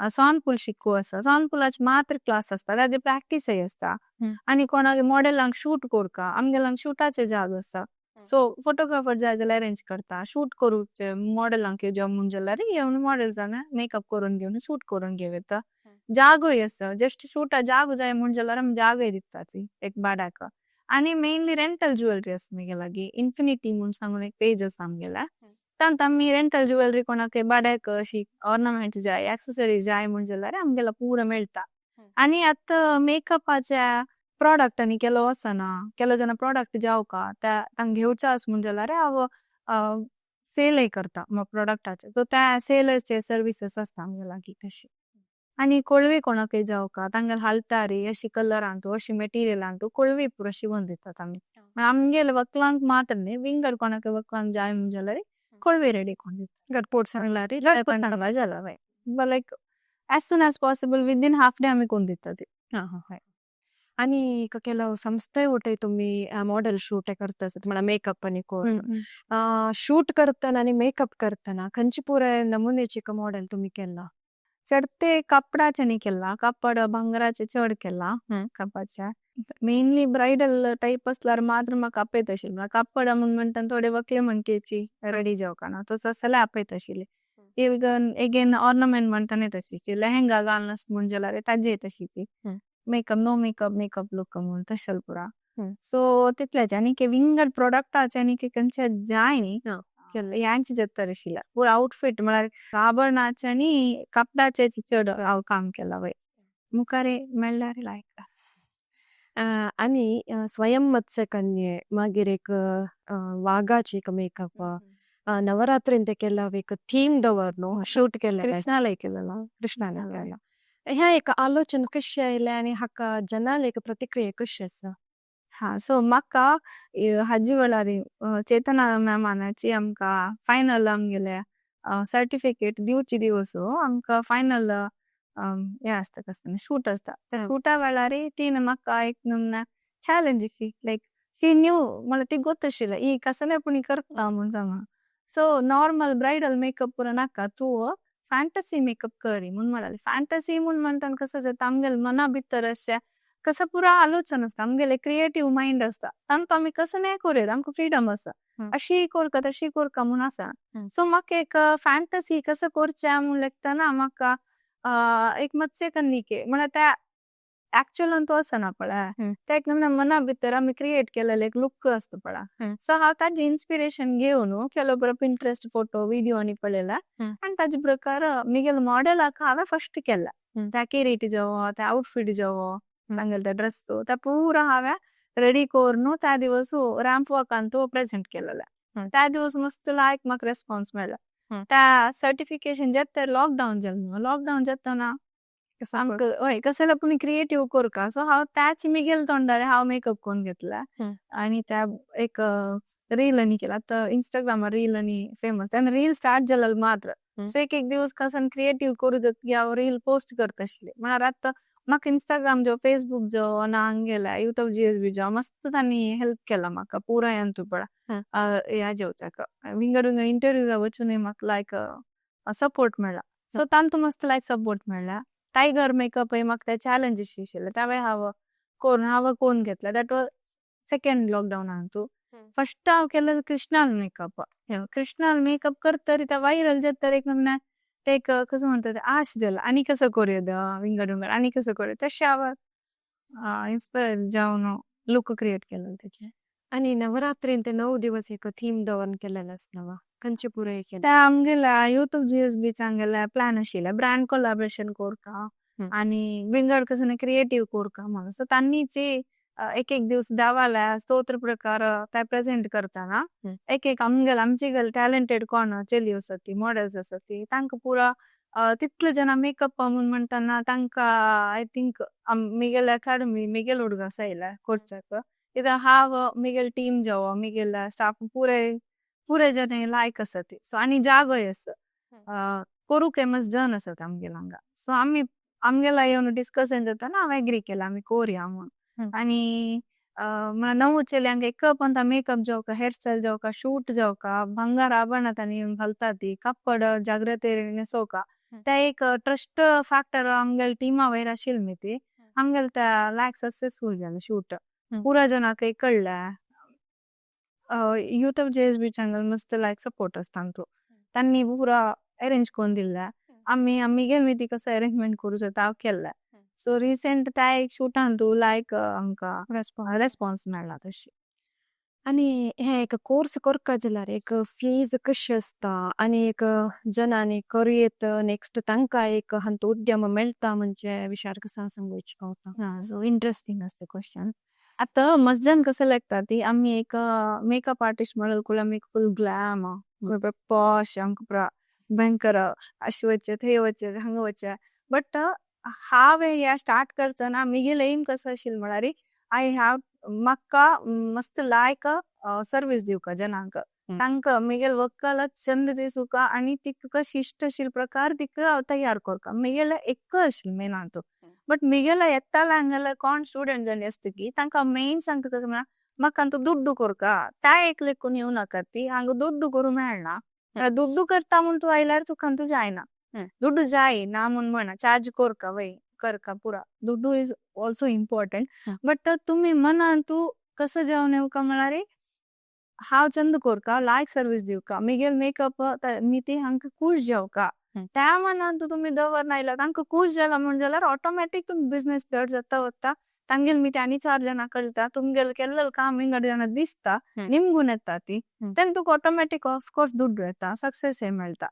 B: सोनपूल शिकू आसा, सोनपुलाचे मात्र क्लास आसता, ताजे प्रॅक्टीसय आसता. आनी कोणाक मॉडेलांक शूट करका आमगेल्यांक शूटाचे जाग आसा, सो फोटोग्राफर जाय जाल्यार अरेंज करता. शूट करूचे मॉडेलांक येवचे म्हूण जाल्यार येवन मॉडेल्सान मेकअप करून घेवन शूट करून घेवं येता. जागोय आसा, जस्ट शूटा जागो जाय म्हूण जाल्यार आमी जागोय दिता ती एक भाड्याक. आनी मेनली रेंटल ज्युवेलरी आसा म्हगे लागीं, इन्फिनिटी म्हूण सांगून एक पेज आसा आमगेले, तांत आमी रेंटल ज्युवेलरी कोणाकय भाड्याक अशी ऑर्नामेंट्स जाय एक्सेसरीज जाय म्हूण जाल्यार आमगेला पुरो मेळटा. आनी आतां मेकअपाचे प्रॉडक्ट आनी केलो आसना केलो जेन्ना प्रॉडक्ट जावका त्या तांकां घेवचे आसा म्हूण जाल्यार हांव सेलय करता प्रॉडक्टाचे, सो त्या सेलाचे सर्विसीस आसता आमगे लागीं तशी. आनी कोळवी कोणाकय जावका तांगेले हालतारी अशी कलरांतू अशी मटेरियलांतू कोळवी पुरो शिवोन दितात आमी. आमगेले वकलांक मात्र न्ही, विंगड कोणाकय वकलांक जाय म्हूण जाल्यार कोळवी रेडी करून दितात.
A: घटपोट सांगल्यार
B: झटपट सांगल्यार जाला हय, like as soon as possible within half day आमी करून दितात.
A: हा, आनी ಕೆಲವು ಸಂಸ್ಥೆ ಒಟ್ಟೆ तुम्ही मॉडेल शूट करता आसत म्हणल्यार मेकअप आनी करून शूट करतना आनी मेकअप करतना खंयचे पुराय नमुनेचे मॉडेल तुम्ही केला?
B: चडते कपडाचे न्ही केला, कपड भांगराचे चड केला. कपाचे मेनली ब्रायडल टायप असल्यार मात्र म्हाका आपयत आशिल्ले, म्हळ्यार कापड म्हूण म्हणटा थोडे वकले म्हणकेची रेडी जावका तसो जाल्यार आपयत आशिल्ले. इवन एगेन ऑर्नामेंट म्हणटाना तशीची, लेहंगा घालून म्हूण जाल्यार ताजेय तशीची, makeup no makeup makeup look म्हूण तशें पुरा. सो तितल्याचे आनी विंगड प्रोडक्टाचे आनी खंयचे जाय न्ही यांचे जाता आशिल्ले पुरो आउटफिट म्हळ्यार आभरणाचे आनी कपड्याचे चड हांव काम केला वय मुखार मेळ्ळ्यार लायक.
A: आनी स्वयं मत्स्यकन्ये, मागीर एक वागाचे एक मेकअप, नवरात्रीन ते केला एक थीम दवर न्हू शूट केलें.
B: कृष्णालय केलेला.
A: कृष्णालय ह्या एक आलोचन कशें आयलें आनी हाका जनाले एक प्रतिक्रिया कशी आसा?
B: हा, सो म्हाका हाजी वेळार चेतना मॅमानाची आमकां फायनल आमगेले सर्टिफिकेट दिवची दिवस आमकां फायनल हें आसता कसलें शूट आसता, त्या शूटा वेळार तीन म्हाका एक नमूना challenge she like she new म्हळ्यार ती गोत आशिल्लें ही कसलें पूण करता म्हूण सांगून. सो नॉर्मल ब्रायडल मेकअप पुरो नाका, तूं फॅन्टसी मेकअप करी म्हूण म्हणाली. फॅन्टसी म्हूण म्हणटान कसो जाता आमगेले मना भितर अशें कसो पुरो आलोचन आसता, आमगेले क्रिएटीव मायंड आसता, तांकां आमी कसो नाय करूं आमकां फ्रिडम आसा, अशी करका तशी करका म्हूण आसा. सो म्हाका एक फॅन्टसी कसो करचें म्हूण लेखतना म्हाका एक मत्स्यकन्निके म्हळ्यार त्या एक्चुअलान तो आसना पळय, ते एक मना भितर आमी क्रिएट केलेले एक लूक आसता पळय. सो हांव ताजें इन्स्पिरेशन घेवन केलो बरो पिंट्रस्ट फोटो विडियो आनी पळयला आनी ताजे प्रकार मिगेले मॉडेलाक हांवें फर्स्ट केला, त्या किरीट जावं त्या आउटफीट जावं तांगेले ते ड्रेस त्या पुरो हांवें रेडी करून त्या दिवस रॅम्प वॉकान तो प्रेजेंट केलेले. त्या दिवस मस्त लायक म्हाका रेस्पॉन्स मेळ्ळा. त्या सर्टिफिकेशन जाता लॉकडावन जालें, लॉकडावन जातना आमकां हय कसले पूण क्रिएटीव करका, सो हांव त्याच मिगेल तोंडार हांव मेकअप करून घेतला आनी त्या एक रील आनी केला. आतां इंस्टाग्रामार रील आनी फेमस तेन्ना रील स्टार्ट जालेले मात्र, सो एक एक दिवस कसन क्रिएटीव करूं जातकीर हांव रील पोस्ट करता आशिल्लें. म्हळ्यार आतां म्हाका इंस्टाग्राम जावं फेसबूक जावं ना हांगेले यूट्यूब जीएसबी जावं मस्त तांणी हेल्प केला म्हाका पुराय अंतू पळय ह्या जेवताक विंगड विंगड इंटरव्यूजा वचूनय म्हाका लायक सपोर्ट मेळ्ळा. सो तांतू मस्त लायक सपोर्ट मेळ्ळा. टायगर मेकअप म्हाका ते चॅलेंज आशिल्ले त्यावेळी हांव करून हांव कोन घेतला. That was second लॉकडाऊनांतू. फस्ट हांव केलं कृष्णाल मेकअप. कृष्णाल मेकअप करतरी त्या व्हायरल जाता एक नमूने ते एक कसं म्हणतात ते आश जाल आनी कसं करूया विंगड विंगड आनी कसं करूया तशें हांव इन्स्पायर जावन लूक क्रिएट केलें तेचें.
A: आणि नवरात्रीन ते 9 दिवस एक थीम दवरून केलेलं आसता खंयचे पुराय केले?
B: ते आमगेल्या यूथ ऑफ जीएसबी आमगेले प्लॅन आशिल्ले ब्रँड कोलॅबरेशन करका आनी विंगड कसं क्रिएटीव करका म्हणून. सो तांणी एक एक दिवस देवाल्या स्तोत्र प्रकार ते प्रेझेंट करताना एक एक आमगेले आमची टॅलेंटेड कोण चली आसा ती मॉडेल्स आसा ती तांकां पुरा तितले जण मेकअप म्हणून म्हणटाना तांकां I think Miguel academy Miguel हुडग आसा येयला करच्याक कित्याक हांव मिगेल टीम जावं मिगेल स्टाफ पुरे पुरे जण लायक आसा ती. सो आनी जागोय आसा करूंक मस्त जन आसात आमगेल हांगा. सो आमी आमगेला येवन डिस्कशन जाताना हांव एग्री केला आमी कोरया म्हणून. आनी नऊ चेल्यांक एक पंता मेकअप जावका, हेअरस्टायल जावका, शूट जावका, भांगार आभरणां तांणी घालता ती कापड जाग्रते न्हेसोवका ते एक ट्रस्ट फॅक्टर आमगेले टिमा वयर आशिल्ली न्ही ती आमगेले ते लायक सक्सेसफूल जालें शूट. पुरा जणांक कळ्ळें. यूथ ऑफ जीएसबी चॅनल मस्त लायक सपोर्ट आसता तांचो. तांणी पुरा अरेंज करून दिल्लें. आमी आमगेले ती कसो अरेंजमेंट करूं जाता हांव केल्लें. सो रिसेंट त्या एक शूटान तूं लायक आमकां रेस्पॉन्स मेळ्ळा तशी.
A: आणि हे एक कोर्स करका जाल्यार एक फीज कशी आसता आनी एक जनांनी करूं नेक्स्ट तांकां एक हांतू उद्यम मेळटा म्हणजे विचार कसा सांगू पावता?
B: हा, सो इंट्रस्टिंग आसता क्वेश्चन. आतां मस्त जन कसं लागता ती आमी एक मेकअप आर्टिस्ट म्हणलं कुळ्या आमी फुल ग्लॅम पॉश आमकां पुरा भयंकर अशें वचचें थंय वचचें हांगा वचचें. बट हांव हे स्टार्ट करतना मिगेले एम कसो आशिल्लो म्हळ्यार I have म्हाका मस्त लायक सर्वीस दिवका जनांक. तांकां मिगेल वक्ल चंद दिसूका आनी तिका कशी इश्ट आशिल्ले प्रकार तिका हांव तयार करका मिगेले एक आशिल्लें मेन हातूंत. बट मिगेले येताले हांगेले कोण स्टुडंट जाली आसता की तांकां मेन सांगता कसं म्हळ्यार म्हाका अंतू दुड्डू करका त्या एक लेखून येवं नाका ती हांगा दुड्डू करूं मेळना. दुड्डू करता म्हूण तूं आयल्यार तुका अंतू जायना. दुड्डू जाय ना म्हूण म्हणना चार्ज करका वय करका पुरा दुड्डू is also important. But तुमी मनान तूं कसं जावन येवका म्हळ्यार हांव चंद करका लायक सर्वीस दिवका मिगेल मेकअप मी ती हांकां खूश जावका त्या मनान तूं तुमी दवरना आयल्यार तांकां खूश जाला म्हण जाल्यार ऑटोमॅटीक तुमी बिजनेस चड जाता वता तांगेल मी ते आनी चार जाणां कळटा तुमगेल केल्लें काम विंगड जाणां दिसता निमगून येता ती तेन्ना तुका ऑटोमॅटीक ऑफकोर्स दुड्डू येता सक्सेसय मेळटा.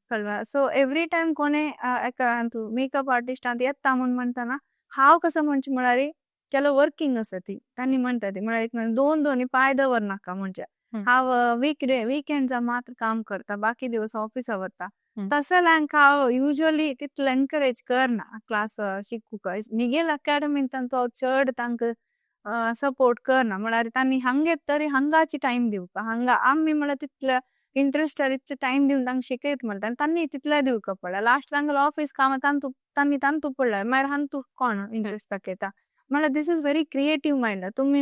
B: कळ्ळें? सो एवरी टायम कोणे एका तूं मेकअप आर्टिस्टांत येता म्हूण म्हणटना हांव कसं म्हणचें म्हळ्यार केलो वर्किंग आसा ती तांणी म्हणटा ती म्हळ्यार दोन दोनी पांय दवरनाका म्हणजे हांव वीकडे विकेंड्सा मात्र काम करता बाकी दिवस ऑफिसा वता. तसल्यांक हांव युजली तितलें एनकरेज करना क्लास शिकूंक. मिगेल अकॅडमीन तांचो हांव चड तांकां सपोर्ट करना म्हळ्यार तांणी हांगा येत तरी हांगाची टायम दिवपा हांगा आमी म्हळ्यार तितले इंट्रस्ट इतले टायम दिवन तांकां शिकयत म्हणटा तांणी तितले दिवका पडला लास्ट तांगेलो ऑफीस काम तांतू तांणी तांतू पडला मागीर हांतू कोण इंट्रस्ट दाखयता म्हळ्यार this is very creative mind. तुमी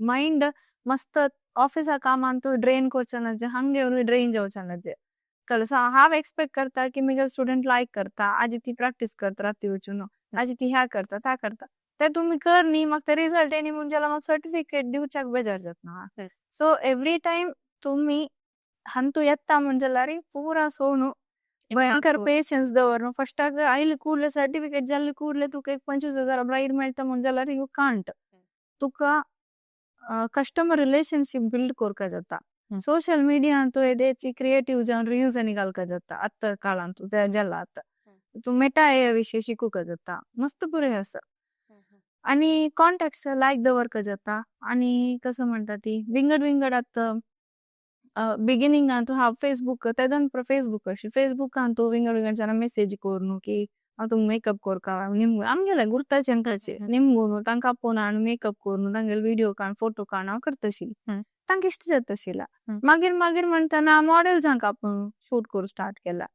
B: मायंड मस्त ऑफिसा कामान तूं ड्रेन करचें ना हांगा येवन ड्रेन जावचें ना. कळ्ळें? सो हांव एक्सपेक्ट करता की म्हगे स्टुडंट लायक करता आजी ती प्रॅक्टीस करता राती वचून आजी ती ह्या करता त्या करता ते तुमी कर न्ही म्हाका ते रिजल्ट येयनी म्हूण जाल्यार म्हाका सर्टिफिकेट दिवच्याक बेजार जाता. सो एवरी टायम तुमी हांतू येता म्हण जाल्यार पुरा सोणू भयंकर पेशन्स दवर फस्टाक आयले ಕೂಡ್ಲೆ सर्टिफिकेट जाले ಕೂಡ್ಲೆ तुका एक 25,000 ब्रायड मेळटा म्हूण जाल्यार you can't. तुका कस्टमर रिलेशनशीप बिल्ड करपा जाता. सोशल मिडियांतू येदेची क्रिएटीव जावन रील्स आनी घालका जाता आतां काळांतू ते जाला आतां तूं मेटा ए विशय शिकूंक जाता मस्त बरें आसा. आनी कॉन्टॅक्ट्स लायक दवरका जाता आनी कसं म्हणटा ती विंगड विंगड आतां बिगिनिंगान तूं हांव फेसबूक तेदोन फेसबूक अशी फेसबुकान तूं विंगड विंगड जाणां मेसेज करून की हांव तुमकां मेकअप करका निमगून आमगेले गुर्ताचे निमगून तांकां आपोवन हाडून मेकअप करून तांगेले विडियो काड फोटो काड हांव करता आशिल्लें तांकां इश्ट जाता आशिल्लें. मागीर मागीर म्हणटना मॉडेल्सांक आपूण शूट करूं स्टार्ट केला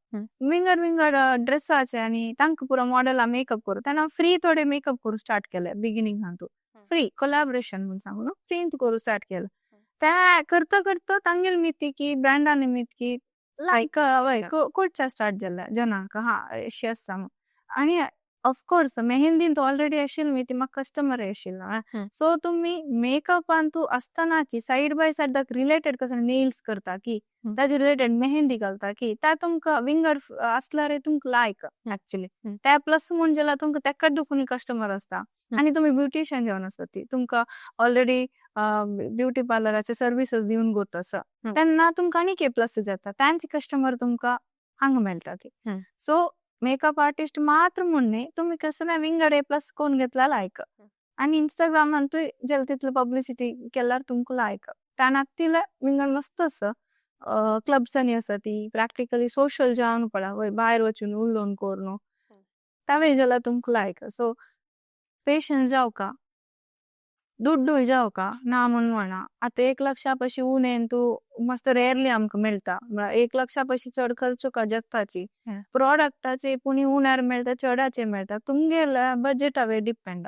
B: विंगड विंगड ड्रेसाचे आनी तांकां पुरो मॉडेला मेकअप करूं तेन्ना फ्री थोडे मेकअप करूं स्टार्ट केले बिगिनिंगान तूं फ्री कोलॅबरेशन म्हूण सांगू न्हू फ्रीन करूं स्टार्ट केलें ते करता करता तांगेले मिती की ब्रँडा निमित्त की लायक वय करच्या स्टार्ट जालें जनांक हा अशें आसा म्हूण. आनी ऑफकोर्स मेहंदीन ऑलरेडी आशिल्ली न्ही, ती म्हाका कस्टमर आशिल्लो. सो तुमी मेकअपान तूं आसतनाची सायड बाय सायड ताका रिलेटेड कसं नेल्स करता की, ताजे रिलेटेड मेहंदी घालता की, ता तुमकां विंगड असल्यार तुमकां लायक ऍक्च्युली. त्या प्लस म्हूण जाल्यार तुमकां तेकाच दुखून कस्टमर आसता. आनी तुमी ब्युटिशियन जावन आसा ती तुमकां ऑलरेडी ब्युटी पार्लराचे सर्विसीस दिवन गोत आसा, तेन्ना तुमकां आनीक एक प्लस जाता, तांचे कस्टमर तुमकां हांगा मेळटा ती. सो मेकअप आर्टिस्ट मात्र म्हूण न्ही, तुमी कसले विंगड प्लस कोण घेतला लायक. आनी इंस्टाग्रामांतूय जेल तितले पब्लिसिटी केल्यार तुमकां लायक. त्या नातिले विंगड मस्त आसा. क्लब्सांनी आसा ती प्रॅक्टिकली सोशल जावन पळा वय भायर वचून उलोवन करून तावे जाल्यार तुमकां लायक. सो पेशन्स जावका, दुड्डूय जावका ना म्हूण म्हणा. आतां 1 लक्षा पशी उणें तूं मस्त रेरली आमकां मेळटा. म्हळ्यार 1 लक्षा पशी चड खर्च जाताची. प्रोडक्टाचे पुणी उण्यार मेळटा, चडाचे मेळटा. तुमगेल्या बजेटावेर डिपेंड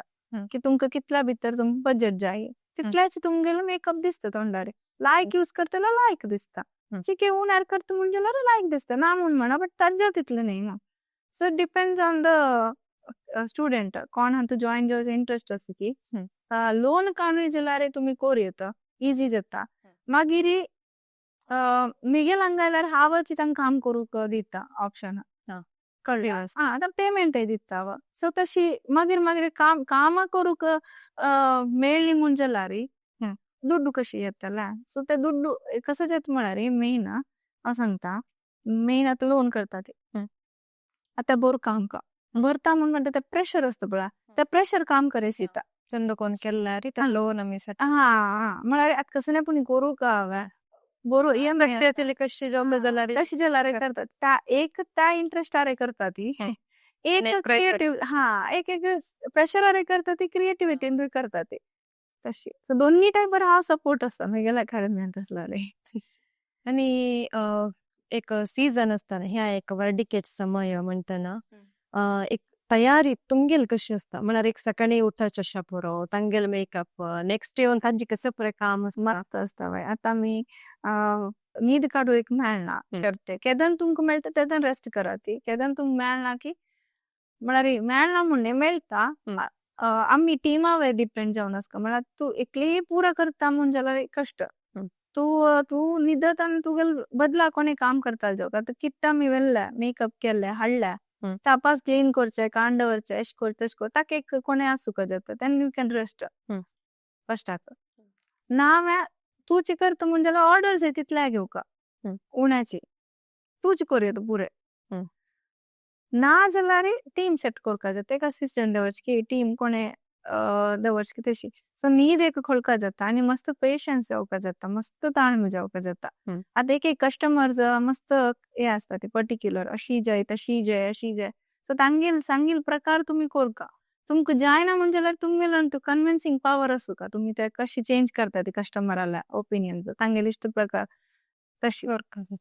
B: की तुमकां कितल्या भितर तुमकां बजेट जाय तितल्याच तुमगेलो मेकअप दिसता तोंडार. लायक यूज करतलो लायक दिसता, चिके उण्यार करता म्हूण जाल्यार लायक दिसता, ना म्हूण म्हणा, बट ताज्या तितले न्ही न्हू. So depends on the student कोण हातूंत जॉईन जावचो इंट्रस्ट आसा की. लोन काडून जाल्यार तुमी करूं येता, इजी जाता. मागीर मिगेल हांगा आयल्यार हांवच तांकां काम करूंक दिता ऑप्शन, कळ्ळें? आं, आतां पेमेंटय दिता हांव. सो तशी मागीर मागीर काम कामां करूंक मेळ्ळी म्हूण जाल्यार दुड्डू कशी येतले. सो ते दुड्डू कसो जाता म्हळ्यार मेन हांव सांगता, मेन आतां लोन करता ती. आतां बरो आमकां भरता म्हूण म्हणटा, ते प्रेशर आसता पळय, ते प्रेशर काम करेस दिता.
A: चंद कोण केल्यार लोन आमी
B: हा हा, म्हळ्यार आतां कसं नाही, पण करूंक हांवें बरो
A: कशी जॉब जाल्यार
B: तशी जाल्यार करतात. त्या एक त्या इंट्रस्टार करता ती, एक क्रिएटिव्ह, हा, एक एक प्रेशरार करता ती, क्रिएटिव्हिटीन करता ती तशी. सो दोन्ही टायपार हांव सपोर्ट आसता म्हगेल्या अकॅडमीन तसलो.
A: आनी एक सीझन आसता ह्या एक वर्डिकेच समय म्हणटना एक तयारी तुमगेल कशी आसता? म्हळ्यार एक सकाळी उठाचे अशा पुरो तांगेल मेकअप, नेक्स्ट येवन तांचे कसं पुरें काम आसता?
B: मस्त आसता बाय. आतां आमी न्हीद काडूं एक मेळना करते. केदन तुमकां मेळटा तेदन रेस्ट करा ती. केदन तुमकां मेळना की, म्हळ्यार मेळना म्हूण न्ही, मेळटा. आमी टिमा वयर डिपेंड जावन आसता. म्हळ्यार तूं एकली पुरा करता म्हूण जाल्यार कश्ट. तूं तूं न्हिदत आनी तुगेल बदला कोणी काम करताले जावं. आतां किट्ट आमी व्हेल्ले, मेकअप केल्ले, हाडले, तापास क्लीन करचे, काण दवरचे, एश कर तशें कर, ताका एक कोणें आसूंक जाता, then you can rest फस्टाक. ना तूंच करता म्हूण जाल्यार ऑर्डर्स तितले घेवका उण्याची, तूंच करूं येता पुरें. ना जाल्यार टीम सेट करपा जाता, एक असिस्टंट दवरची की टीम कोणें दवरची तशी. सो न्हीद एक खोलका जाता आनी मस्त पेशन्स जावपा जाता, मस्त ताळमेळ जावपा जाता. आतां एक एक कस्टमर्स मस्त हे आसता, ते पर्टिक्युलर, अशी जाय, तशी जाय, अशी जाय. सो तांगेल सांगील प्रकार तुमी करका. तुमकां जायना म्हूण जाल्यार तुमगेलो कन्विन्सिंग पावर आसूका, तुमी ते कशी चेंज करता ती कस्टमराल्या ओपिनियन्स तांगेले इश्ट प्रकार तशी.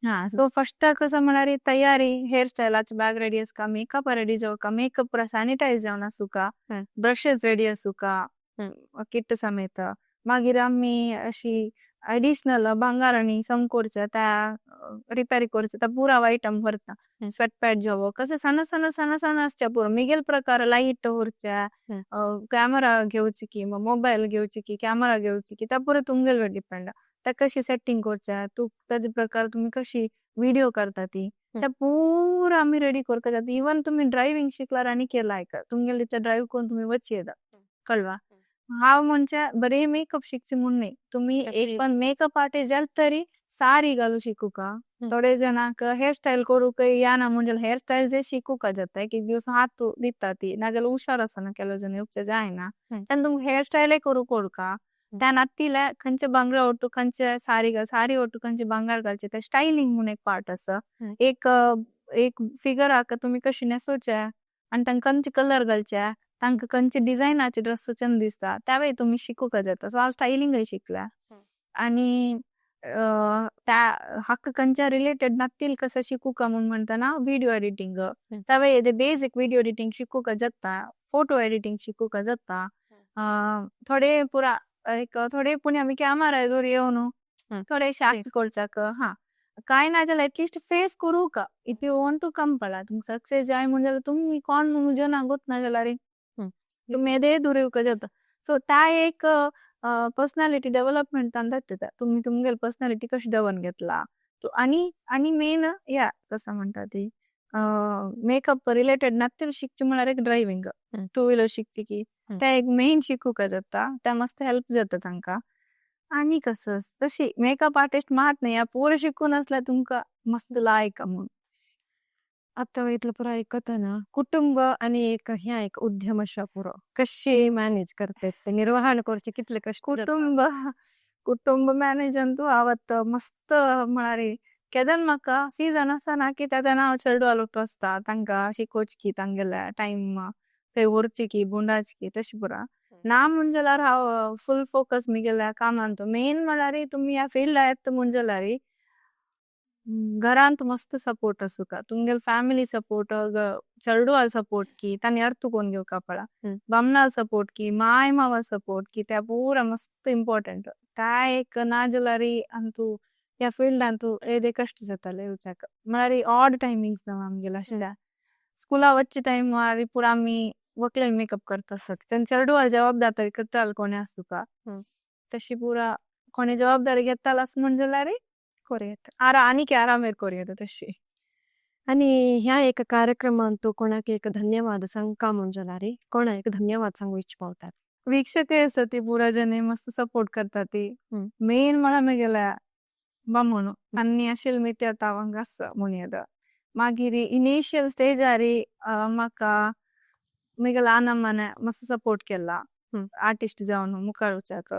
B: हा, सो फर्स्ट कसं म्हळ्यार तयारी, हेअर स्टायलाचे बॅग रेडी आसका, मेकअप रेडी जावका, मेकअप पुरा सॅनिटायज जावन आसूका, ब्रशेस रेडी आसूका किट समेत. मागीर आमी अशी एडिशनल भांगार आनी सम करचे, त्या रिपेर करचे, त्या पुरा आयटम व्हरता. स्वेट पॅड जावो, कसे सण सण सण सण आसचे पुरो मिगेल प्रकार, लायट व्हरचे, कॅमेरा घेवची की मोबायल घेवची की कॅमेरा घेवची की, त्या पुरो तुमगेल डिपेंड. त्या कशी सेटिंग करचे तूं, ताजे प्रकार तुमी कशी व्हिडिओ करता ती, त्या पुरा आमी रेडी करता जाता. इवन तुमी ड्रायव्हिंग शिकल्यार आनी केला तुमगेले ड्रायव्ह करून तुमी वची येता, कळवा? हांव म्हणजे बरे मेकअप शिकचे म्हूण न्ही, तुमी एक पण मेकअप आर्टिस्ट जाल तरी सारी घालू शिकूका. थोडे जणांक हेअरस्टायल करूंक येना म्हूण जाल्यार हेअरस्टायल जे शिकूका जाता. एक एक दिवस हात दिता ती, नाजाल्यार हुशार आसना केलो जण, येवचे जायना. तेन्ना तुमकां हेअरस्टायलय करूंक कोडका. त्या नातिले खंयचे बांगडा ओटू खंयचे सारी, सारी ओटू खंयचे भांगर घालचे, ते स्टायलिंग म्हूण एक पार्ट आसा. एक एक फिगराक तुमी कशी न्हेसोवचे आनी तांकां खंयचे कलर घालचे, तांकां खंयचे डिझायनाचे ड्रेस चंद दिसता, त्यावेळी तुमी शिकूंक जाता. सो हांव स्टायलिंगय शिकल्या. आनी त्या हाका खंयच्या रिलेटेड नातील कसं शिकूका म्हूण म्हणटना व्हिडिओ एडिटींग, त्यावेळी ते बेसिक व्हिडिओ एडिटींग शिकूंक जाता, फोटो एडिटींग शिकूंक जाता. थोडे पुरा एक थोडे पुणी आमी कॅमेरा एदोर येवन थोडे शार्प करचाक. हा. कांय ना जाल्यार एटलिस्ट फेस करूका if you want to come पळा तुमकां सक्सेस जाय म्हूण जाल्यार तुमी कोण म्हणून जना गोत ना जाल्यार तुमी येदे दूर येवका जाता. सो त्या एक पर्सनॅलिटी डेव्हलपमेंटान जाता, तुमी तुमगेली पर्सनॅलिटी कशी दवरून घेतला आनी आनी मेन या कसं म्हणटा ती मेकअप रिलेटेड नथिंग शिकचे म्हळ्यार एक ड्रायव्हिंग, टू व्हिलर शिकची की त्या एक मेन शिकूका जाता, त्या मस्त हेल्प जाता तांकां. आनी कसं तशी मेकअप आर्टिस्ट मात न्ही, ह्या पुरो शिकून आसल्यार तुमकां मस्त लायक म्हूण.
A: आतां इतलो पुरो आयकतना कुटुंब आनी एक ह्या एक उद्यम अशा पुरो कशे मॅनेज करते ते, निर्वहण करचे कितले कश्ट जाता?
B: कुटुंब कुटुंब मॅनेज अंतू आवत मस्त म्हळ्यार केदन म्हाका सीजन आसना की तेदना हांव चेडवां लोटो आसता, तांकां शिकोवची की तांगेले टायम थंय व्हरची की भोंवडाची की तशें पुरो ना म्हूण जाल्यार हांव फूल फोकस म्हगेल्या कामान. मेन म्हळ्यार तुमी ह्या फिल्डार येता म्हूण जाल्यार घरांत मस्त सपोर्ट आसूका, तुमगेले फॅमिली सपोर्ट, चेडवा सपोर्ट की तांणी अर्थ कोन्न घेवका पडा, बामणाल सपोर्ट की माय मावा सपोर्ट की त्या पुरा मस्त इम्पॉर्टंट. त्या एक ना जाल्यार अंतू ह्या फिल्डान तूं येदे कश्ट जाताले येवच्याक. म्हळ्यार ऑड टायमिंग्स ना आमगेले अशे, स्कुला वच्चे टायमार पुरा आमी व्हंकलेक मेकअप करता आसत, तेन्ना चेडवा जबाबदारी करताले कोणी आसूका, तशी पुरा कोणी जबाबदारी घेतालो अशें म्हण जाल्यार
A: कोरयेता
B: आरा आनीक आरामेर कोरयेता तशी.
A: आनी ह्या एक कार्यक्रमांतू कोणाक एक धन्यवाद सांगका म्हूण जाल्यार कोणा एक धन्यवाद सांगू इच्छ पावतात?
B: वीक्षक आसा ती पुरा जने मस्त सपोर्ट करता ती. मेन म्हळ्यार म्हगेल्या बामण आनी आशिल्ले मित्या हांगा आसा म्हूण येता. मागीर इनिशियल स्टेजार म्हाका म्हगेल्या आनम्माने मस्त सपोर्ट केला आर्टिस्ट जावन मुखार वचाक.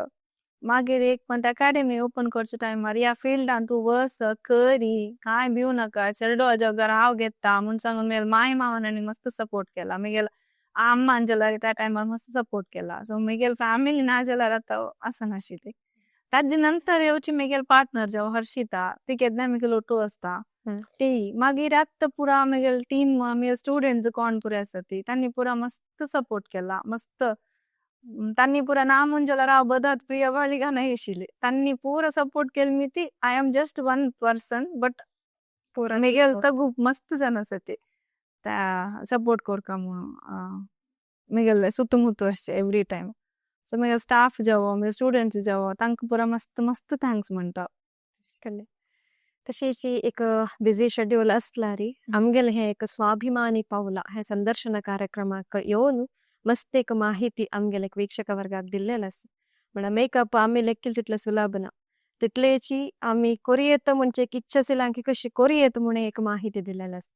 B: मागीर एक पण अकॅडमी ओपन करच्या टायमार ह्या फिल्डान तूं वस करी, कांय भिवू नाका, चेडवा जबाबदार हांव घेता म्हूण सांगून म्हगेल्या माय मावान आनी मस्त सपोर्ट केला. म्हगेल्या अम्मान जाल्यार त्या टायमार मस्त सपोर्ट केला. सो म्हगेली फॅमिली ना जाल्यार आतां आसनाशिल्ली. ताजे नंतर येवची म्हगेली पार्टनर जावं हर्षिता, ती केन्नाय म्हगेलो ओटू आसता ती. मागीर आतां पुरा म्हगेली टीम, म्हगेले स्टुडंट्स कोण पुरा आसा ती तांणी पुरा मस्त सपोर्ट केला मस्त. तांणी पुरा ना म्हूण जाल्यार हांव बदत प्रिया बाळिगा नाशिल्ली, तांणी पुरा सपोर्ट केले मी ती. I am just one person but
A: पुरा
B: म्हगेले तगू मस्त जाण आसा ती त्या सपोर्ट करका म्हणून म्हगेले सुतमुतू अशें एवरी टायम. सो म्हगेले स्टाफ जावं म्हगेले स्टुडंट्स जावं तांकां पुरा मस्त मस्त thanks म्हणटा.
A: तशेंच एक बिजी शेड्यूल असल्यार आमगेले हे एक स्वाभिमानी पावला हे संदर्शನ कार्यक्रमाक येवन मस्त एक माहिती आमगेले वीक्षಕ वर्गाक दिल्लेले आसा. म्हळ्यार मेकअप आमी लेखील तितले सुलभ ना, तितलेची आमी कोरयेत म्हणजे एक इच्छा आशिल्ली कशी कोरयेत म्हूण एक माहिती दिल्लेले आसा.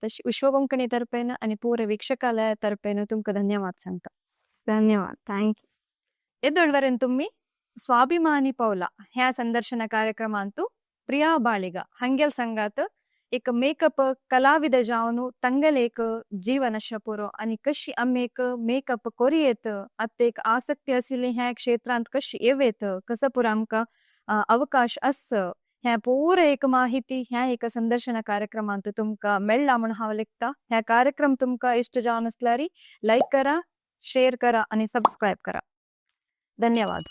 A: तशी विश्व कोंकणी तर्फेन आनी पुरे वीक्षकालया तर्फेन तुमकां धन्यवाद सांगता.
B: धन्यवाद, thank you.
A: ಎದ್ದೊಳ್ವರೆನ್ ತುಮ್ಮಿ ಸ್ವಾಭಿಮಾನಿ ಪೌಲ ह्या ಸಂದರ್ಶನ ಕಾರ್ಯಕ್ರಮಾಂತು ಪ್ರಿಯಾ ಬಾಳಿಗ ಹಂಗೆಲ್ ಸಂಗಾत एक मेकअप कलाविद जावन ತಂಗಲೆ एक जीवन पुरो आनी कशी आमी एक मेकअप कोरयेत, आतां एक आसक्ती आशिल्ली ह्या क्षेत्रांत कशी येवेत, कसो पुरो आमकां अवकाश आस, ह्या पुरो एक माहिती ह्या एक संदर्शन कार्यक्रमांत तुमकां मेळ्ळा म्हूण हांव लेखता. ह्या कार्यक्रम तुमकां इश्ट जावन आसल्यार लायक करा, शेअर करा आनी सबस्क्रायब करा. धन्यवाद.